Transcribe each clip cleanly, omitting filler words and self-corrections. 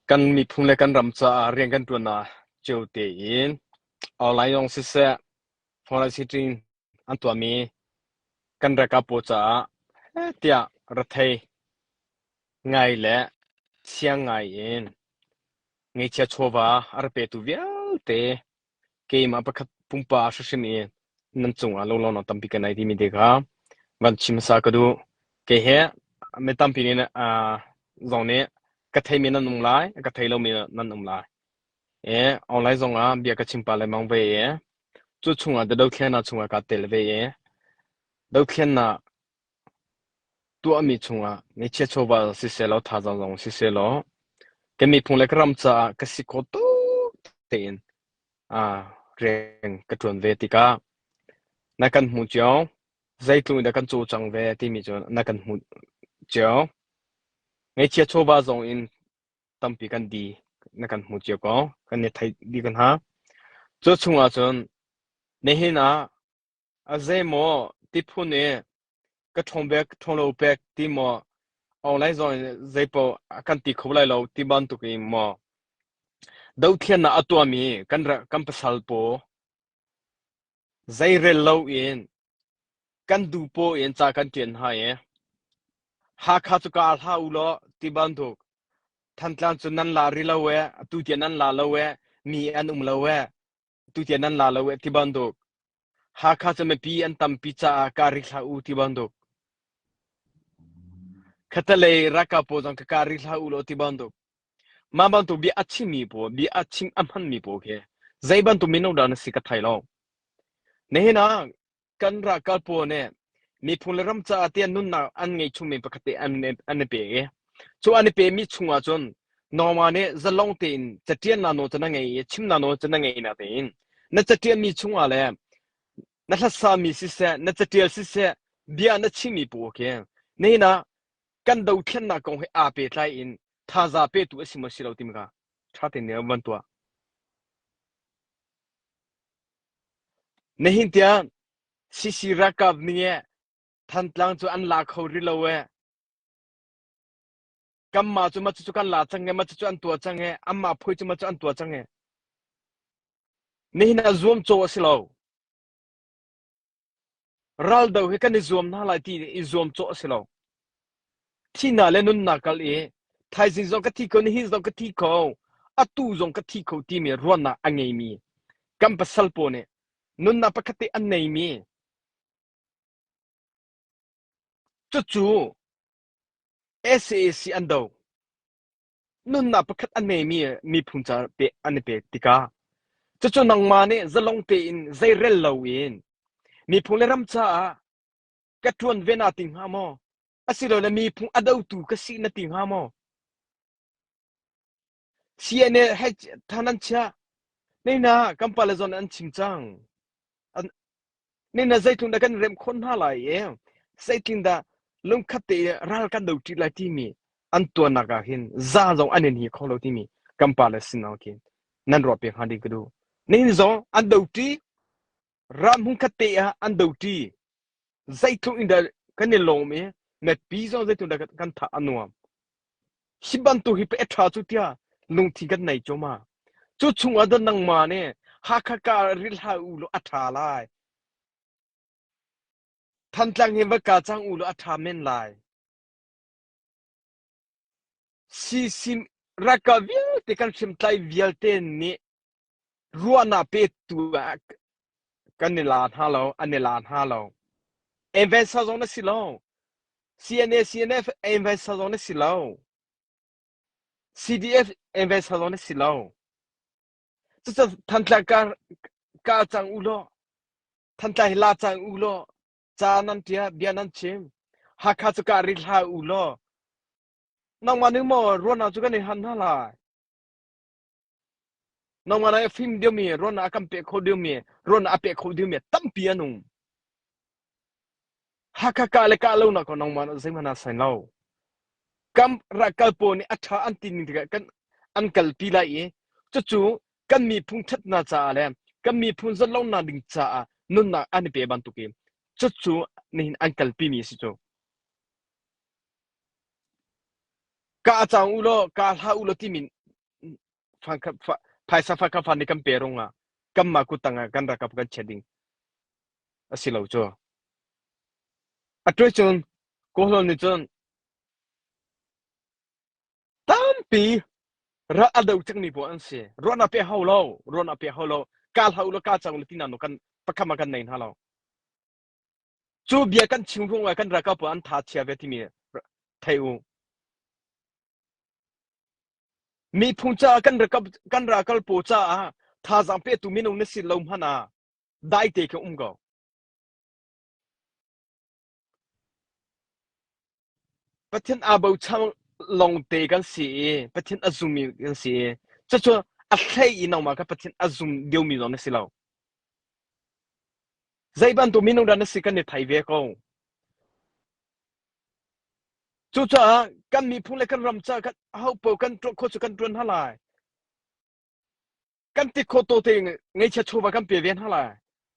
Kan miphun le kan ram caah rian kan ṭuannak cio tein online zong siseh, phone sitting an tuahmi kan ralkap pawl caah heh tiah rethei ngai le siang ngai in ngeichia chawva a ra petu vialte keimah pakhat pumpak hrimhrim i nan cungah lunglawmhnak tampi ka nei timi te kha van chim hmasa ka duh. Kei he mi tampi nih uh, zong nih ka theimi nan um lai, ka thei lomi nan um lai. E, online zong ah bia ka chim pah lengmang ve i cu chungah dothlennak chungah kaa tel ve i dothlennak tuahmi chungah ngeichia chawva siseh law thazaang zong siseh law ka miphun le ka ram caah ka si kho tuk tein ah rian ka ṭuan ve tikah na kan hmuh cio zeitluk in dah kan cawlcang ve timi cu na kan hmuh cio. Ngeichia chawva zong in tampi kan di na kan hmuh cio ko kan i theih dih ko hna. Cu chungah cun nihin ah A zeimaw tiphun i ka ṭhawng bek, ṭhawng lo pek ti maw online zong in zeipaoh a kan ti kho lai lo ti bantuk in maw dothlennak a tuahmi kan kan pasal pawl zeirel loin kan duh paw in ca kan ṭian hna i Hakha cu ka hlah u law ti bantuk Thantlang cu nan la rih lo ee, atu tiang nan la lo ee, mi an um lo ee, tutian nan la lo eh ti bantuk Hakha cu mipi an tampi caah ka ri hlah u ti bantuk khatalei ralkap pawl zong ka ka ri hlah u law ti bantuk mah bantuk bia a chimmi pawl bia a chim a hmanmi pawl khi zei bantuk mino dah na si ka thei lo nihin ah kan ralkap pawl nih miphun le ram caah tiah nunnak an ngei chungmi pakhat te an an i pe i cu an i pemi chungah cun nangmah nih zalong tein catiannak nawl cu na ngei i chimnak nawl cu na ngei na tein na catianmi chungah le na hlasami siseh na catial siseh bia na chimmi pawl khi nihin ah kan dothlennak kong he aa pehtlai in thaza petu a si maw si lo timi kha ṭha tein van tuah. Nihin tiang CC ralkap nih Thantlang cu an la kho rih lo ee. Kanmah cu mah cucu kan la cang ee, mah cucu an tuah cang ee, anmah phui cu mah cu an tuah cang ee. Nihin ah zuamcawh a si lo. Raldo hi kan i zuam hna lai ti i zuamcawh a si lo. Thihnak le nunnak kal i thaizing zong ka thi kho, nihin zong ka thi kho, atu zong ka thi kho timi ruahnak a ngeimi kan pasal pawl nih nunnak pakhat te an neimi cucu SAC an do. Nunnak pakhat a neimi miphun ca pe an i pek tikah cucu nangmah nih zalong tein zeirel loin miphun le ram caah ka ṭuan ve na ti hnga maw? Asilole miphun a dotu ka si na ti hnga maw? CNA hei than an chiah. Neina kan pale zon an chim cang. Neina zeitlung dah kan remh khawh hna lai i zeitin dah lungkhat te i ral kan do ṭi lai timi an tuannak ah hin za zong an in hi kho lo timi kan pale sin ah khin nan ruah piak hnga ding ka duh. Nihin zong an do ṭi ram hmunkhat te ah an do ṭi. Zeitluk in dah kan i lawm i mipi zong zeitluk dah kan tha a nuam. Hi bantuk hi pei a ṭha cu tiah lungthin kan nei cuahmah. Cu chungah dah nangmah nih Hakha ka ril hlah u law a ṭha lai. Thantlang hi va ka cang u law a ṭha men lai. Sisim ralkap vialte kan hriamtlai vialte nih ruahnak petu ah kan i la hna lo, an i la hna lo. Investor zong na si lo. CNA, CNF investor zong na si lo. CDF investor zong na si lo. Cucu Thantlang ka, ka cang u law, Thantlang hi la cang u law, ca nan tia, bia nan chim. Hakha cu ka ri hlah u law, nangmah nih maw ruahnak cu kan i han hna lai. Nangmah nih a fim deuhmi, ruahnak a kan pek kho deuhmi, ruahnak a pek kho deuhmi tampi an um. Hakha kah le kah lonak kong nangmah nih zeihmanh naa sain lo. Kam ral pawl nih a ṭha an ti ning tikah kan an kalpi lai i cucu kan miphun ṭhatnak caah le kan miphun zalonnak ding caah nunnak an i pe bantukin cucu nihin an kalpimi a si cu. Kah cang u law, kah hlah u law timi. Phaisa fa fa nih kan pe rung ah kanmah kuttang ah kan ralkap kan chia ding a si lo cu. A tuai cun Kawlhawl nih cun tampi ral a do cangmi pawl an si. Ruahnak pe hau lo, ruahnak pe hau lo, ka hlau lo, ka cang lo ti na no kan pakham ah kan nei hna lo. Cu bia kan chim ruang ah kan ralkap pawl an tha chia ve timi thei u. Miphun caah kan ralkap kan ralkal pawl caah thazaang petu minung na si lo hmanh ah dai te khin um ko. Pathian aa bochan lawngte kan si i Pathian a zummi kan si i cucu a hlei i nangmah kha Pathian a zum deuhmi zong na si lo. Zei bantuk minung dah na si kan i thei ve ko. Cucaah kan miphun le kan ram caah kan aho paoh kan ṭuan khawh cu kan ṭuan hna lai. Kan ti khawh to te ngeichia chawva kan pe ve hna lai.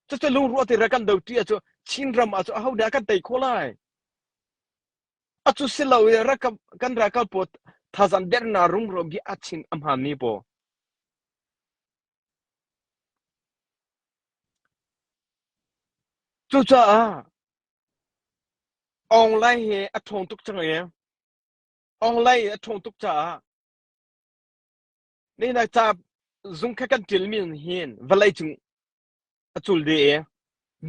Cucu lungruah te ra kan do ṭi ahcun Chinram ah cu aho dah kan tei khawh lai? Acu si lo i rakap kan ralkap pawl thazang dernak rumro bia a chim a hmaanmi pawl. Cucaah Online hi a ṭhawng tuk cang i online a ṭhawng tuk caah nihin ah ca zung kha kan ṭialmi hin vawleicung a cul dih i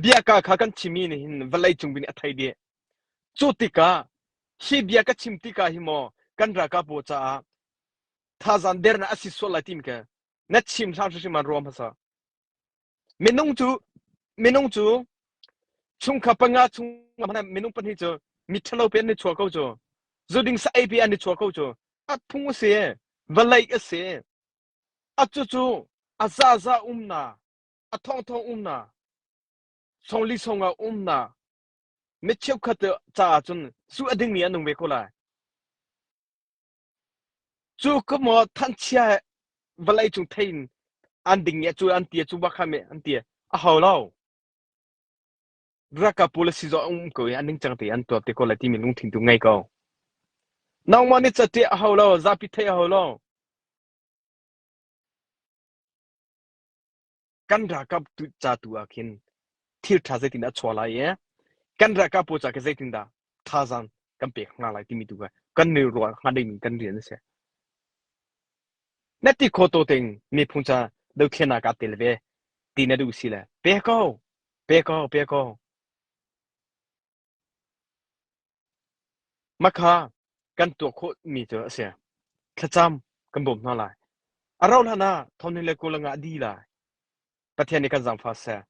biaka kha kan chimmi nih hin vawleicung nih a thei dih. Cu tikah hi bia ka chim tikah hi maw kan ralkap pawl caah thazaang dernak a si sual lai timi kha na chim hlan hrimhrim ah ruah hmasa. Minung cu minung cu chungkhar panga chung minung pahnih cu mi ṭhalo pe an i chuah ko cu. Zuding sa ei pe an i chuah ko cu. A phung a si, vawlei a si. A cucu a zaza umna, a thongthong umna, songli songa umna, mi cheukhat caah cun zu a dingmi an um ve ko lai. Cu ka maw thanchia vawlei cung thein an ding i cu an ti cu bak kha an ti a hau lo. Ralkap pawl si zawh um ko i an ningcang te an tuar te ko lai timi lungthin tu ngei ko. Nangmah nih catiah a hau lo, zapi theih a hau lo. Kan ralkap tu ca tu ah khin thil ṭha zeitin a chuah lai i kan ralkap pawl ca khi zeitindah thazaang kan pek hna lai timi tu kha kan ni ruah hnga dingmi kan rian a si. Na ti kho to ting miphun ca dothlennak ah tel ve ti na duh si le pe ko pe ko pe ko Makha kan tuah khawhmi cu a si. Thlacam kan bawm hna lai. A rauh hlan ah thawnghin le kul a dih lai. Pathian nih kan zaangfah seh.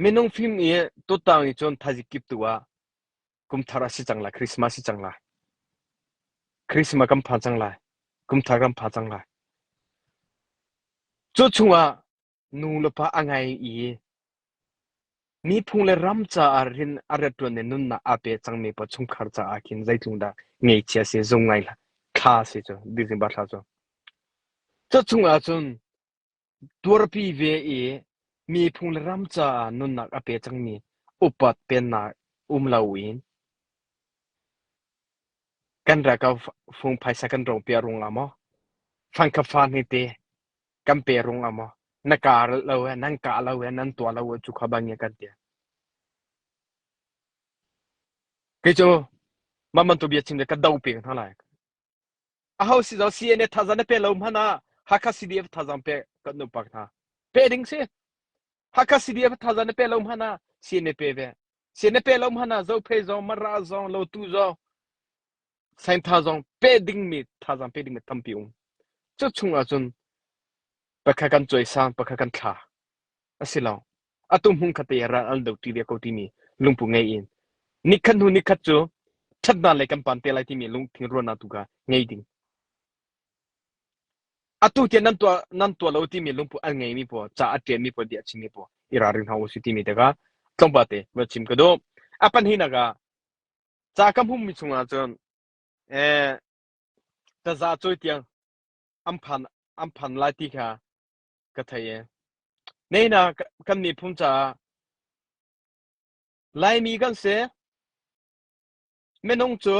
Minung fim i tuttang i cun thaizing kip tu ah kumthar a si cang lai, Christmas si cang lai. Christmas kan phan cang lai. Kumthar kan phan cang lai. Cu chungah nu le pa a ngei i miphung le ram caah rian a rat ṭuan i nunnak aa pe cangmi pa chungkhar caah khin zeitluk dah ngeichia si zung ngai thla si cu December thla cu. Cu chungah cun tuarpi ve i miphung le ram caah nunnak a pe cangmi upat pennak um loin kan ralkap fung phaisa kan ro piah rung la maw? Fangkha fa hnete kan pe rung a maw na ka lo he nan ka lo he nan tuah lo cu kha bang kan ti kei cu mah man tu bia chim le ka do peng hna lai aho si zo CNA thazang na pe lo hmanh ah Hakha CDF thazang pe kan nu pak hna pe ding si Hakha CDF thazang na pe lo hmanh ah CNA pe ve CNA pe lo hmanh ah Zophei zong Mara zong Lotu zong Saintha zong pe dingmi thazaang pe dingmi tampi um. Cu chung ahcun pakhat kan cawisang, pakhat kan thla. A si lo. Atu hmun khat te ral an do ṭi ve ko timi lungpu ngei in nikhat hnu nikhat cu ṭhatnak lei kan pan te lai timi lungthin ruahnak tu kha ngei ding. Atu tiang nan tuah nan tuah lo timi lungpu an ngeimi pawl, ca a ṭialmi pawl, bia a chimmi pawl i ralring hna usih timi te kha tlawmpal te va chim ka duh. A pahnihnak ah Ca ka hmuhmi chungah cun eh, taza cawi tiang an phan an phan lai ti kha ka thei i neina kan miphun caah Laimi kan si minung cu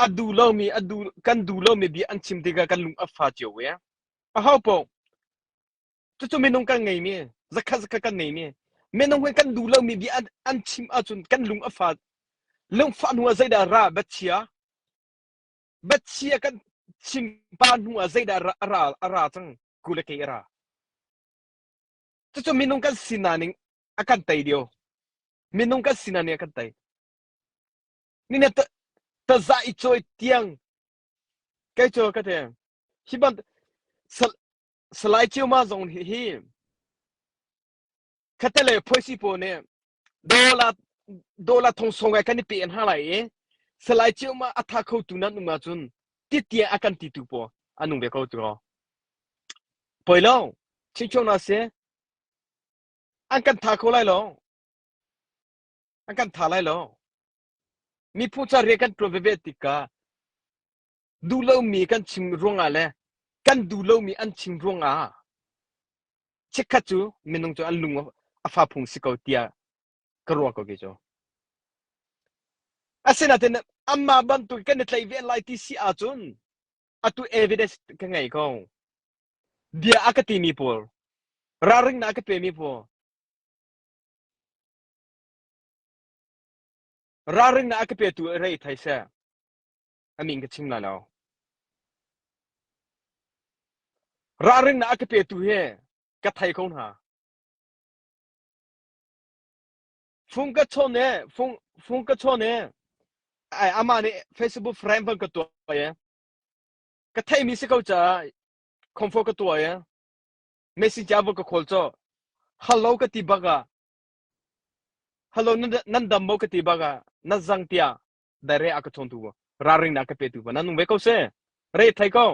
A duh lomi a duh kan duh lomi bia an chim tikah kan lung a fa cio e. Aho paoh cucu minung kan ngeimi zakhat zakhat kan ngeimi minung hi kan duh lomi bia an, an chim ahcun kan lung a fa lungfah hnu ah zeidah ra bachia bachia kan chim pa hnu ah zeidah ra a ra a ra cang ku le kei a ra cucu minung kan sinak ning a kan tei dio minung kan sinak ning a kan tei ni na taza i cawi tiang kei cu ka te hi ban Salai Ciuma zong hi hi khatele phoisi pawl nih dola dola thong song ai kan i pe hna lai i Salai Ciuma a tha kho tu nan um ahcun titia a kan ti tu pawl an nung ve ko tu poi lo chingchong na si an kan tha kho lai lo an kan tha lai lo miphun ca rian kan tuan veve tikah duh lomi kan chim ruangah le kan duh lomi an chim ruangah chikkhat cu minung cu an lung a fa phung si ko tiah ka ruah ko kei cu. Asinain amah bantuk kan i tlaih ve lai ti si ahcun atu evidence ka ngei ko. Bia a ka timi pawl, ralringnak a ka pemi pawl, ralringnak a ka petu rei thai seh. A min ka chim lai lo. Ralringnak a ka petu hi ka thei ko hna. Fung ka chawn e, fung fung ka chawn e. Ai amah nih Facebook friend van ka tuah e. Ka theimi si ko caah comfort ka tuah e. Messenger va ka call cho. Hello ka ti bak ah. Hello nan nan dam maw ka ti bak ah. Na zang tiah direct a ka chawntu ralring na ka petu nan nung ve ko se re thai ko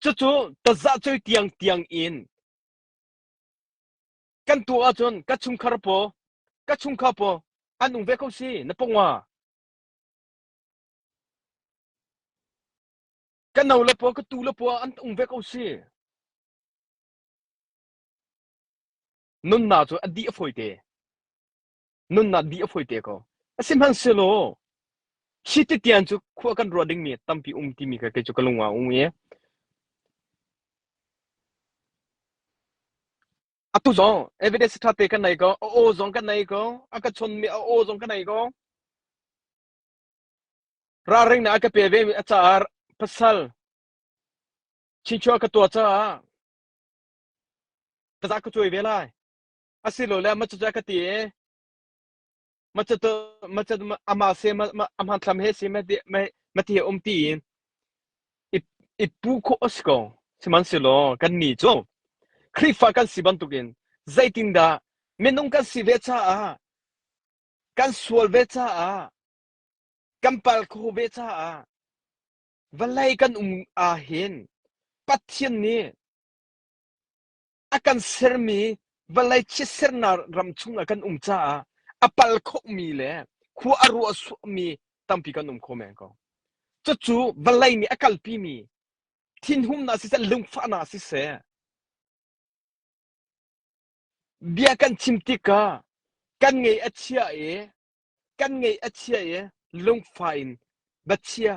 cucu taza choi tiang tiang in kan tu ahcun ka chungkhar po ka chungkhar po an nung ve ko si na pongwa ka no le po ka tu le po an ung ve ko si Nunnak cu a dih a fawite. Nunnak dih a fawite ko. Sihmanhsehlaw hi ti tiang cu khua kan ruah dingmi tampi um timi kha kei cu ka lung ah a um i atu zong evidence ṭha te kan nei ko, a aw zong kan nei ko, a ka chonmi a aw zong ka nei ko. Ralring a ka pe ve mi a caah pasal chinchuah ka tuah caah Taza ka cuai ve lai. Asilole ma cucu ka ti i ma cu ma cu ama se ma a hmanthlam he si ma ti ma ti he um ti in i i pu khawh a si ko. Sihmanhsehlaw kannih cu Khrihfa kan si bantukin zeitindah minung kan si ve caah kan sual ve caah kan pal kho ve caah vawlei kan um ahhin Pathian nih A kan sermi vawlei chiatsernak ram chungah kan um caah a pal khomi le khua a ruah suahmi tampi kan um kho men ko. Cucu vawlei nih a kalpimi thinhumnak siseh, lungfahnak siseh, bia kan chim tikah kan ngei a chia i kan ngeih a chia i lungfa in bachia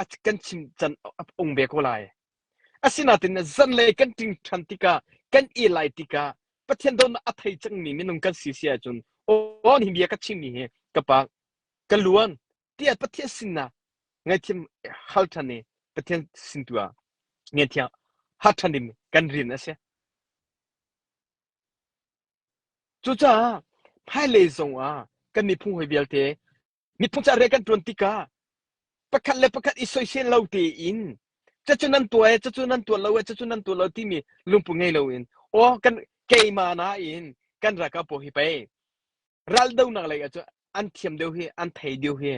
a kan chim can a ung ve ko lai. Asinain zanlei kan ṭing ṭhan tikah kan i lai tikah Pathian dawtnak a thei cangmi minung kan si si ahcun aw hi bia ka chimmi hi ka pa ka luan tiah Pathian sinah ngaihthiam hal ṭhan i Pathian sin tu ah ngaihthiam hal ṭhan ding kan rian a si. Cucaah hmailei zongah kan miphun hawi vialte miphun ca rian kan ṭuan tikah pakhat le pakhat i soisel lo tein cucu nan tuah e cucu nan tuah lo e cucu nan tuah lo timi lungput ngei loin aw kan keimah nain kan ralkap pawl hi pei raldonak lei ah cun an thiam deuh hi an thei deuh hi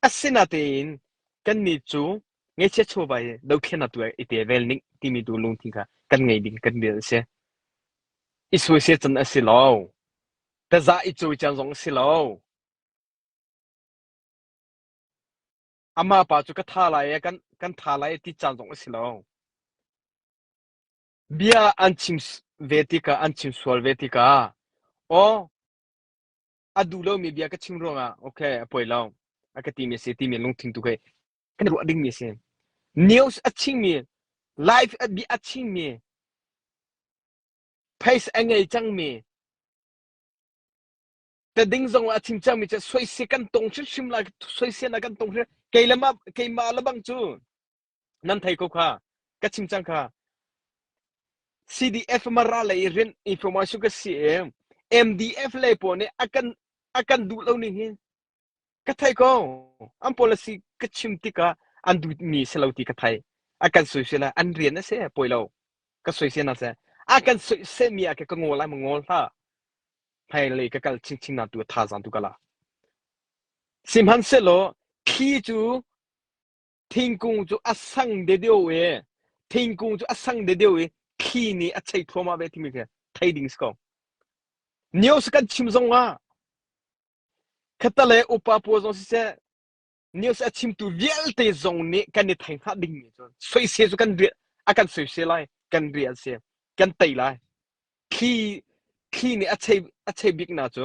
asinatein kannih cu ngeichia chawva hi dothlennak tu i te vel ning timi tu lungthin kha kan ngei ding kan rian a si. I sawisel can a si lo. Taza i cawi can zong a si lo. Amah pa cu ka tha lai e kan kan tha lai e ti caan zong a si lo. Bia an chim ve tikah an chim sual ve tikah aw. A duh lomi bia ka chim ruangah okay a poi lo a ka timi a si timi lungthin tu khi kan ruah dingmi a si. News a chimmi, live a bia a chimmi, face a ngei cangmi, tading zong a chim cangmi cu soise kan tong hrimhrim lai soise na kan tong hrim kei le mah keimah le bang cu nan thei ko kha ka chim cang kha CDF mara lei rian information ka si e MDF lei pawl nih a kan a kan duh lo ning hi ka thei ko an policy ka chim tikah an duh mi si lo ti ka thei a kan soisel an rian a si poi lo ka soisel na se a kan soisel mi ah ka ngol lai ma ngol hlah hmailei ka kal chinchin na tu thazaang tu ka la sihmanhsehlaw thli cu thingkung cu a sang dedeo e thingkung cu a sang dedeo i thli nih a chei thluahmah ve timi khi thei ding si ko news kan chim zong ah khatale upa pawl zong siseh news a chimtu vialte zong nih kan i thei hnga dingmi cu soisel cu kan rian a kan soisel lai kan rian si kan tei lai thli thli nih a chei a chei bik na cu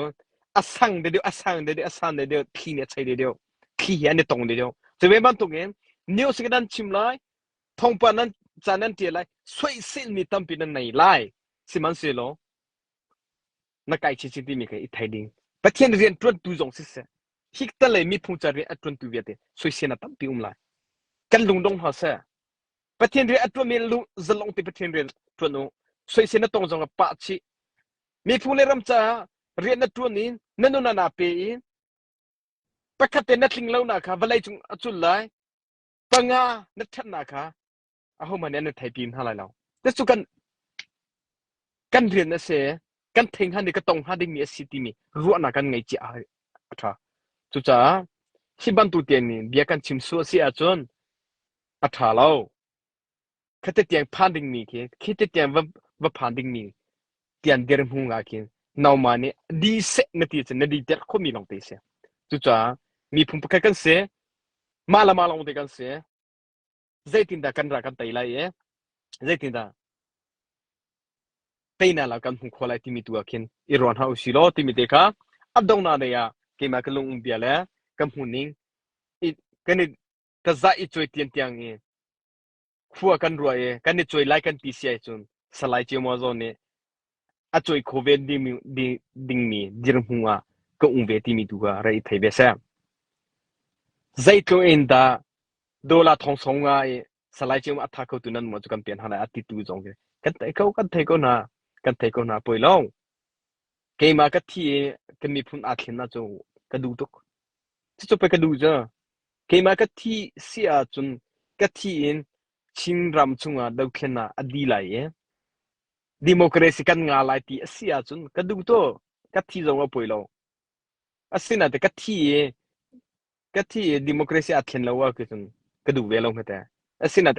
a sang de deuh a sang de deuh a san de deuh thli nih a chei de deuh thli hi an i tong de deuh cu ve bantuk in news ka nan chim lai thawngpang nan ca nan ṭial lai soisel mi tampi nan nei lai sihmanhsehlaw na kai chinchin timi kha i thei ding Pathian rian ṭuantu zong siseh hikta le miphung ca rian a ṭuantu vialte soisel a tampi um lai kan lungdong hna seh Pathian rian a ṭuanmi lung zalong te Pathian rian ṭuan u soisel na tong zong ah pah chih miphung le ram caah rian na ṭuan i na nun ah naa pe i pakhat te na tling lo nak kha vawlei cung a cul lai panga na ṭhatnak kha ahohmanh nih an theipi hna lai lo. Cucu kan kan rian a si, kan thei hnga nih ka tong hnga dingmi a si timi ruahnak kan ngei cia a ṭha. Cucaah hi bantuk tiang nih bia kan chim sual si ahcun a ṭha lo. Khate tiang phan dingmi khi, khite tiang va, va phan dingmi tian dirhmun ah khin nangmah nih di seh na ti cun na di ter khomi lawng te si. Cucaah miphun pakhat kan si, mah le mah lawng te kan si. Zeitindah kan ral kan tei lai i zeitindah teinak lam kan hmu khawh lai timi tu ah khin i ruah hna usih law timi te kha a donghnak lei ah keimah ka lung um bia le ka hmuhning i kan i ka zah i cuai tian tiang i khua kan ruah i kan i cuai lai kan ti si ahcun Salai Ceu Zawn nih a cuai kho ve dingmi, dingmi dirhmun ah ka um ve timi tu kha rak i thei ve seh. Zeitluk in dah Dollar thong song nga i Salai Ceu a tha kho tu nan mo cu kan pian hna lai a ti tu zong khi kan thei ko kan thei ko hna kan thei ko hna poi lo. Keimah ka thi i ka miphun aa thlen ah cu ka duh tuk. Cucu pei ka duh cu. Keimah ka thi si ahcun ka thi in Chinram chungah dothlennak a di lai i democracy kan nga lai ti a si ahcun ka duh tuk. Ka thi zong a poi lo. Asinain ka thi i ka thi i democracy aa thlen lo ahcun ka duh ve lo hmete. Asinain.